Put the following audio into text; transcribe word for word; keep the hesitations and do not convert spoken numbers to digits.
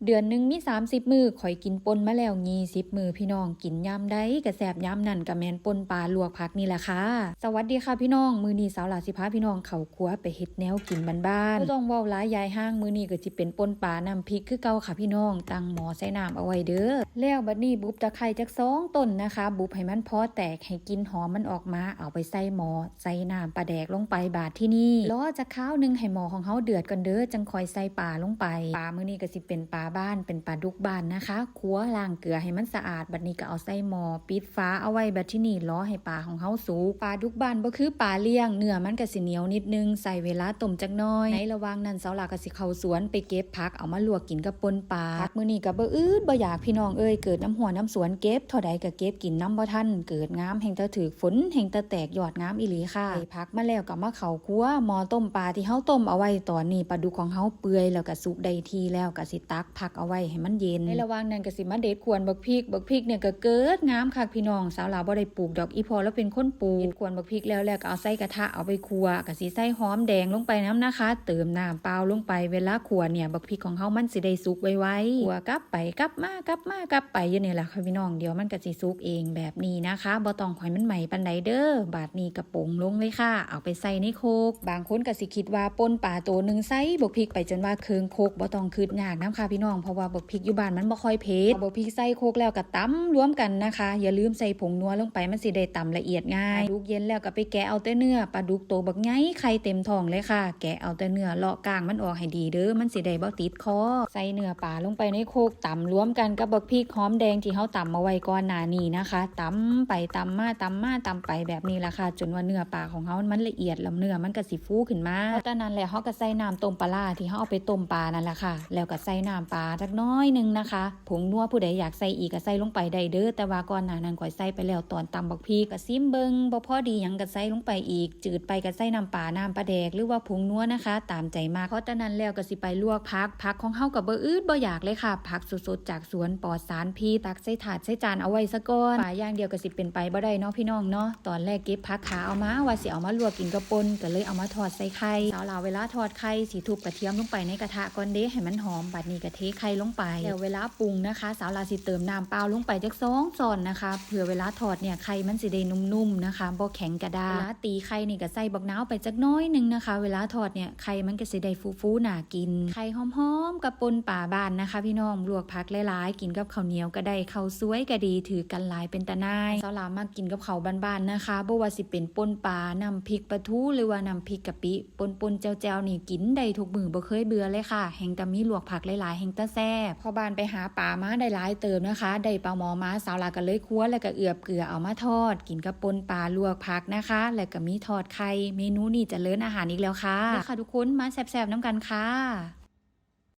เดือนหนึ่งมีสามสิบมื้อ ข้อยกินป่นมาแล้วยี่สิบมื้อพี่น้อง กินยามใดก็แซ่บยามนั้น ก็แม่นป่นปลาลวกผักนี่แหละค่ะ สวัสดีค่ะพี่น้อง มื้อนี้สาวหลาสิพาพี่น้องเข้าครัวไปเฮ็ดแนวกินบ้านๆ บ่ต้องเว้าหลายยายห่าง มื้อนี้ก็สิเป็นป่นปลาน้ำพริกคือเก่าค่ะพี่น้อง ตั้งหม้อใส่น้ำเอาไว้เด้อ แล้วบัดนี้บุบตะไคร้จักสองต้นนะคะ บุบให้มันพอแตก ให้กลิ่นหอมมันออกมา เอาไปใส่หม้อ ใส่น้ำปลาแดกลงไปบาดที่นี่ รอจักคราวหนึ่งให้หม้อของเฮาเดือดก่อนเด้อ จั่งค่อยใส่ปลาลงไป ปลามื้อนี้ก็สิเป็นปลาบ้าน เป็นปลาดุกบ้านนะคะ ครัวล้างเกลือให้มันสะอาด บัดนี้ก็เอาใส่หม้อ ปิดฝาเอาไว้ บัดที่นี่รอให้ปลาของเฮาสุก ปลาดุกบ้านบ่คือปลาเลี้ยง เนื้อมันก็สิเหนียวนิดนึง ใส่เวลาต้มจักหน่อย ในระหว่างนั้นสาวหลาก็สิเข้าสวนไปเก็บผัก เอามาลวกกินกับป่นปลา ผักมื้อนี้ก็บ่อืดบ่อยากพี่น้องเอ้ย เกิดนำฮั้วน้ำสวน เก็บเท่าใดก็เก็บกินนำบ่ทัน เกิดงามแฮ่งแต่ถืกฝน แฮ่งแต่แตกยอดงามอีหลีค่ะ ได้ผักมาแล้วก็มาเข้าครัว หม้อต้มปลาที่เฮาต้มเอาไว้ตอนนี้ ปลาดุกของเฮาเปื่อยแล้วก็สุกได้ที่แล้ว ก็สิตักพักเอาไว้ให้มันเย็น ในระหว่างนั้นก็สิมาเด็ดขวนบักพริก บักพริกเนี่ยก็เกิดงามคักพี่น้อง สาวหลาบ่ได้ปลูกดอก อีพ่อลาวเป็นคนปลูก เด็ดขวนบักพริกแล้ว แล้วก็เอาใส่กระทะเอาไปคั่ว ก็สิใส่หอมแดงลงไปนำนะคะ เติมน้ำเปล่าลงไป เวลาคั่วเนี่ยบักพริกของเฮามันสิได้สุกไวๆ คั่วกลับไปกลับมากลับมากลับไปอยู่นี่แหละค่ะพี่น้อง เดี๋ยวมันก็สิสุกเองแบบนี้นะคะ บ่ต้องให้มันไหม้ปานใดเด้อ บาดนี้ก็ปรุงลงเลยค่ะ เอาไปใส่ในโคก บางคนก็สิคิดว่าป่นปลาโตหนึ่งใส่บักพริกไปจนว่าเคิ่งโคก บ่ต้องคิดยากนำค่ะพี่น้อง เพราะว่าบักพริกอยู่บ้านมันบ่ค่อยเผ็ด เอาบักพริกใส่โคกแล้วก็ตำรวมกันนะคะ อย่าลืมใส่ผงนัวลงไป มันสิได้ตำละเอียดง่าย ปลาดุกเย็นแล้วก็ไปแกะเอาแต่เนื้อ ปลาดุกโตบักใหญ่ไข่เต็มท้องเลยค่ะ แกะเอาแต่เนื้อ เลาะก้างมันออกให้ดีเด้อ มันสิได้บ่ติดคอ ใส่เนื้อปลาลงไปในโคก ตำรวมกันกับบักพริกหอมแดงที่เฮาตำเอาไว้ก่อนหน้านี้นะคะ ตำไปตำมาตำมาตำไปแบบนี้ล่ะค่ะ จนว่าเนื้อปลาของเฮามันละเอียด แล้วเนื้อมันก็สิฟูขึ้นมา พอตอนนั้นแหละเฮาก็ใส่น้ำต้มปลาร้าที่เฮาเอาไปต้มปลานั่นล่ะค่ะ แล้วก็ใส่น้ำปลาจักหน้อยหนึ่งนะคะ ผงนัวผู้ใดอยากใส่อีกก็ใส่ลงไปได้เด้อ แต่ว่าก่อนหน้านั้นข้อยใส่ไปแล้วตอนตำบักพริก ก็ซิมเบิ่ง บ่พอดีหยังก็ใส่ลงไปอีก จืดไปก็ใส่น้ำปลา น้ำปลาแดก หรือว่าผงนัวนะคะ ตามใจมัก พอตอนนั้นแล้วก็สิไปลวกผัก ผักของเฮาก็บ่อืดบ่อยากเลยค่ะ ผักสดๆจากสวนปลอดสารพิษ ตักใส่ถาดใส่จานเอาไว้ซะก่อน ปลาอย่างเดียวก็สิเป็นไปบ่ได้เนาะพี่น้องเนาะ ตอนแรกเก็บผักขาเอามา ว่าสิเอามาลวกกินกับป่น ก็เลยเอามาทอดใส่ไข่ สาวลาวเวลาทอดไข่สิทุบกระเทียมลงไปในกระทะก่อนเด้ ให้มันหอม บัดนี้ก็เทไข่ลงไป แล้วเวลาปรุงนะคะ สาวลาวสิเติมน้ำเปล่าลงไปจักสองช้อนนะคะ เพื่อเวลาทอดเนี่ยไข่มันสิได้นุ่มๆนะคะ บ่แข็งกระด้าง เวลาตีไข่นี่ก็ใส่บักนาวไปจักหน้อยหนึ่งนะคะ เวลาทอดเนี่ยไข่มันก็สิได้ฟูๆน่ากิน ไข่หอมๆกับป่นปลาบ้านนะคะพี่น้อง ลวกผักหลายๆ กินกับข้าวเหนียวก็ได้ ข้าวสวยก็ดี ถือกันหลายเป็นตาหน่าย สาวลาวมักกินกับข้าวบ้านๆนะคะ บ่ว่าสิเป็นป่นปลา น้ำพริกปลาทู หรือว่าน้ำพริกกะปิ ป่นๆแจ่วๆนี่กินได้ทุกมื้อ บ่เคยเบื่อเลยค่ะ แฮ่งแต่มีลวกผักหลายๆ แฮ่งแต่แซ่บ พ่อบ้านไปหาปลามาได้หลายเติบนะคะ ได้ปลาหมอมา สาวลาวก็เลยคั่วแล้วก็เอือบเกลือเอามาทอด กินกับป่นปลาลวกผักนะคะ แล้วก็มีทอดไข่ เมนูนี้เจริญอาหารอีกแล้วค่ะ มาค่ะทุกคน มาแซ่บๆนำกันค่ะ